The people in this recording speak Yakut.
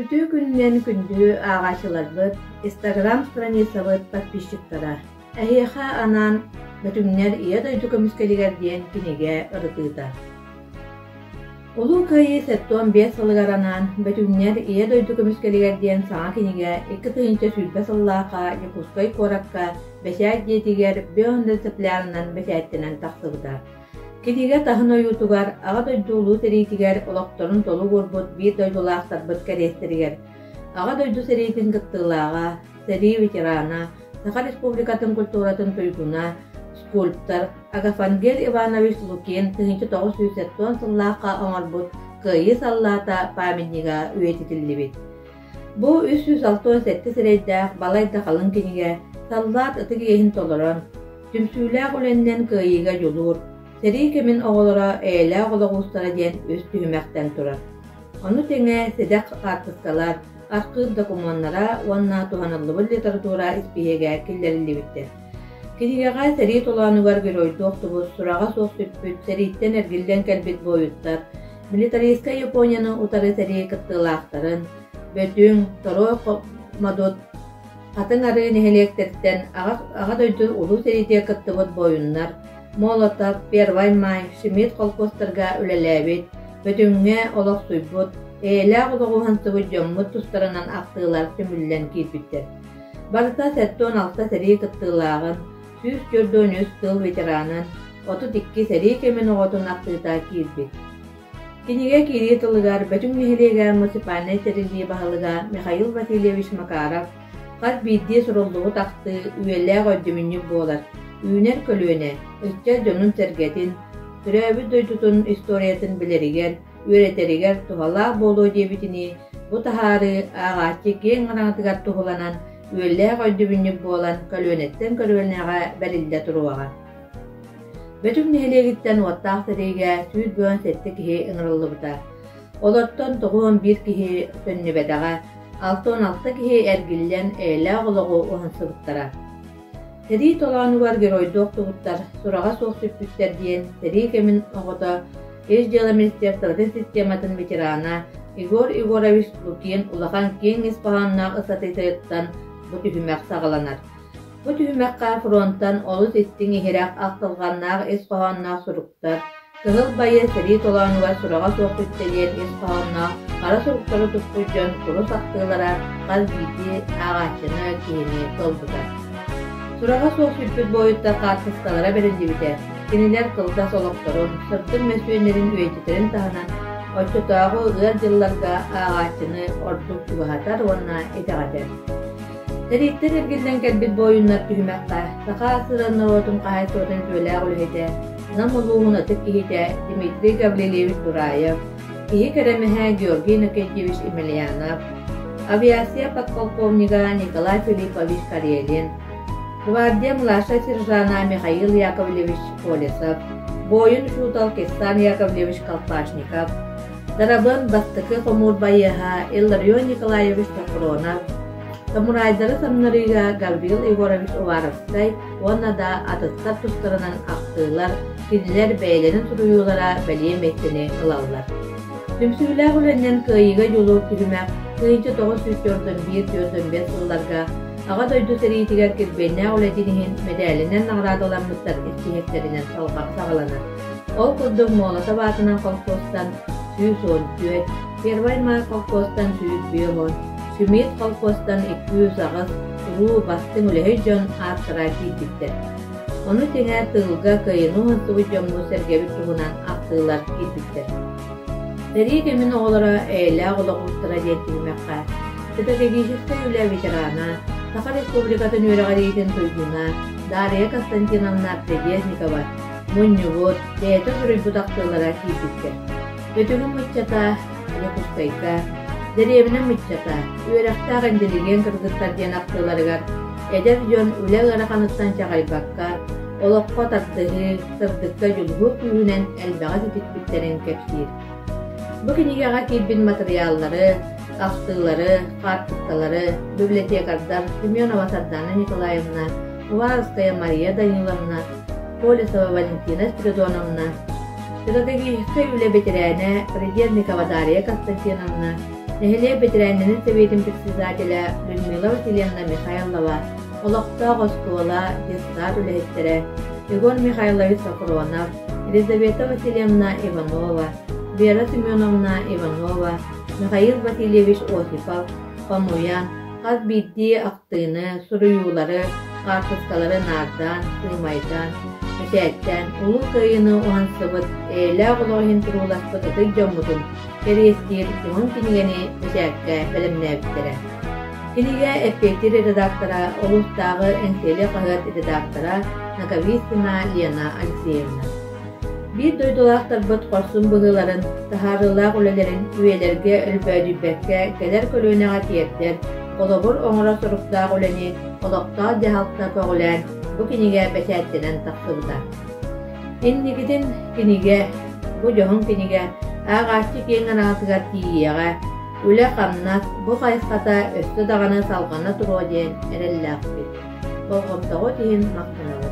Үтүө күнүнэн күндү ааҕааччыларбыт, Инстаграм страницабыт подписчиктара! Эһиэхэ анаан Бөтүҥнэр Ийэ дойду көмүскэлигэр диэн кинигэ ырытыыта. Улуу Кыайыы 75 сылыгар анаан Бөтүҥнэр Ийэ дойду көмүскэлигэр диэн саҥа кинигэ 2020 сыллаахха Дьокуускай куоракка Бэчээт дьиэтигэр Бөөн цыплярынан бэчээттэнэн тахсыбыта. Кинигэ таһын ойуутугар Аҕа дойду Улуу сэриитигэр олохторун толук уурбут биир дойдулаахтарбыт кэриэстэригэр Аҕа дойду сэриитин кыттыылааҕа, сэрии ветерана, Саха Республикатын культуратын туйгуна, скульптор Агафангел Иванович Лукин 1970 сыллаахха оҥорбут Кыайыы саллаата памятнига үйэтитиллибит. Бу 367 сирэйдээх балай да халыҥ кинигэ саллаат ытык иэһин толорон, Түмсүүлээх үлэннэн кыайыыга дьулуур, сэрии кэмин оҕолоро эйэлээх олох уустара диэн үс түһүмэхтэн турар. Ону тэҥэ сэдэх хаартыскалар, архыып докумуоннара уонна туһаныллыбыт литература испииһэгэ киллэриллибиттэр. Кинигэҕэ сэрии толоонугар геройдуу охтубут, сураҕа суох сүппүт, сэрииттэн эргиллэн кэлбит буойуттар, милитаристскай Японияны утары сэрии кыттыылаахтарын, Бөтүҥ, Торуой Модут, Хатыҥ Арыы нэһилиэктэриттэн Аҕа дойду Улуу сэриитигэр кыттыбыт буойуннар Молотов, Первай Май, Шмидт холкуостарга үлэлээбит, Бөтүҥҥэ олохсуйбут, эйэлээх олоҕу уһансыбыт дьоммут тустарынан ахтыылар түмүллэн киирбиттэр. Барыта 76 сэрии кыттыылааҕын, 143 тыыл ветеранын, 32 сэрии кэмин оҕотун ахтыыта киирбит. Кинигэ киирии тылыгар Бөтүҥ нэһилиэгэ муниципальнай тэриллии баһылыга Михаил Васильевич Макаров хас биирдии суруллубут ахтыы үйэлээх өйдөбүнньүк буолар, үүнэр көлүөнэ ыччат дьонун-сэргэтин, төрөөбүт дойдутун историятын билэригэр, үөрэтэригэр туһалаах буолуо диэбитинии, бу таһаарыы ааҕааччы киэҥ араҥатыгар туһуланан, үйэлээх өйдөбүнньүк буолан көлүөнэттэн көлүөнэҕэ бэриллэ туруоҕа. Бөтүҥ нэһилиэгиттэн уоттаах сэриигэ 117 киһи ыҥырыллыбыта. Олортон 91 киһи төннүбэтэҕэ, 66 киһи эргиллэн эйэлээх олоҕу уһансыбыттара. Сэрии толоонугар геройдуу охтубуттар, сураҕа суох сүппүттэр диэн сэрии кэмин оҕото Ис дьыала министерствотын систематын ветерана Егор Егорович Лукин улахан киэҥ ис хоһоонноох ыстатыйатыттан бу түһүмэх саҕаланар. Бу түһүмэххэ фронтан олус истиҥ-иһирэх, ахтылҕаннаах ис хоһоонноох суруктар, Кыһыл байыас сэрии толоонугар сураҕа суох сүттэ диэн ис хоһоонноох хара суруктары туппут дьон курус ахтыылара хас биирдии ааҕааччыны, киһини долгутар. Сураҕа суох сүппүт буойуттар хаартыскалара бэриллибитэ, кинилэр кылгас олохторун, сырдык мөссүөннэрин үйэтитэрин таһынан, оччотооҕу ыар дьылларга ааҕааччыны ордук чугаһатар уонна итэҕэтэр. Сэрииттэн эргиллэн кэлбит буойуннар түһүмэххэ Саха сирин норуотун хаһаайыстыбатын үтүөлээх үлэһитэ, Нам улууһун ытык киһитэ Дмитрий Гаврильевич Дураев, киһи кэрэмэһэ Георгий Иннокентьевич Емельянов, авиация подполковнига Николай Филиппович Карелин, гвардия младшай сержана Михаил Яковлевич Колесов, буойун учуутал Кирсан Яковлевич Колпашников, Дарабын бастакы хомуур байыаһа Илларион Николаевич Сокуронов, самурайдары самнарыыга Гаврил Егорович Уваровскай уонна да атыттар тустарынан ахтыылар, кинилэр бэйэлэрин суруйуулара бэлиэ миэстэни ылаллар. Түмсүүлээх үлэннэн кыайыыга дьулуур түһүмэх 1941-45 сылларга Аҕа дойду сэриитигэр килбиэннээх үлэтин иһин мэдээлинэн наҕараадаламмыттар испииһэктэринэн саҕаланар. Ол курдук Молотов аатынан холкуостан 114, Первай Май холкуостан 150, Шмидт холкуостан 208 улуу бастыҥ үлэһит дьон ааттара киирбиттэр. Ону тэҥэ тыылга кыайыыны уһансыбыт дьоммут-сэргэбит туһунан ахтыылар киирбиттэр. Сэрии кэмин оҕолоро эйэлээх олох уустара диэн түһүмэххэ педагогическай үлэ ветерана, Саха Республикатын үөрэҕириитин туйгуна Дария Константиновна Придезникова мунньубут, бэйэтэ суруйбут ахтыылара киирбиттэр. Бөтүгүн ыччата Дьокуускайга, дэриэбинэм ыччата, үөрэхтээх интеллигент кыргыттар диэн ахтыыларыгар эдэр дьон үлэ ыараханыттан чаҕыйбакка, олоххо тардыһыы, сырдыкка дьулуһуу күүһүнэн элбэҕи ситиспиттэрин кэпсиир. Бу кинигэҕэ киирбит матырыйааллары, ахтыылары, хаартыскалары библиотекардар Семенова Сардана Николаевна, Уваровская Мария Даниловна, Колесова Валентина Спиридоновна, педагогическай үлэ бэтэрээнэ Придерникова Дария Константиновна, Нэһилиэк бэтэрээннэрин сэбиэтин председателэ Людмила Васильевна Михайлова, олохтоох оскуола, детсад үлэһиттэрэ Егор Михайлович Софронов, Елизавета Васильевна Иванова, Вера Семеновна Иванова, Михаил Васильевич Осипов хомуйан, хас биирдии ахтыыны, суруйуулары, хаартыскалары наардаан, сыымайдаан, бэчээттээн Улуу Кыайыыны уһансыбыт, эйэлээх олох иһин турууласпыт ытык дьоммутун кэриэстиир уһун кинигэни бэчээккэ бэлэмнээбиттэрэ. Кинигэ эппиэттиир редактора, улуустааҕы Эҥсиэли хаһыат редактора Ноговицына Лена Алексеевна. Биир дойдулаахтарбыт хорсун быһыыларын, таһаарыылаах үлэлэрин үйэлэргэ өлбөөдүйбэккэ кэлэр көлүөнэҕэ тиэрдэр, холобур оҥорор соруктаах үлэни олохтоох дьаһалта көҕүлээн бу кинигэ бэчээттэнэн тахсыбыта. Инникитин кинигэ, бу дьоһун кинигэ ааҕааччы киэҥ араҥатыгар тиийиэҕэ, үлэ-хамнас бу хайысхата өссө даҕаны салҕана туруо диэн эрэллээхпит. Болҕомтоҕут иһин махтанабыт.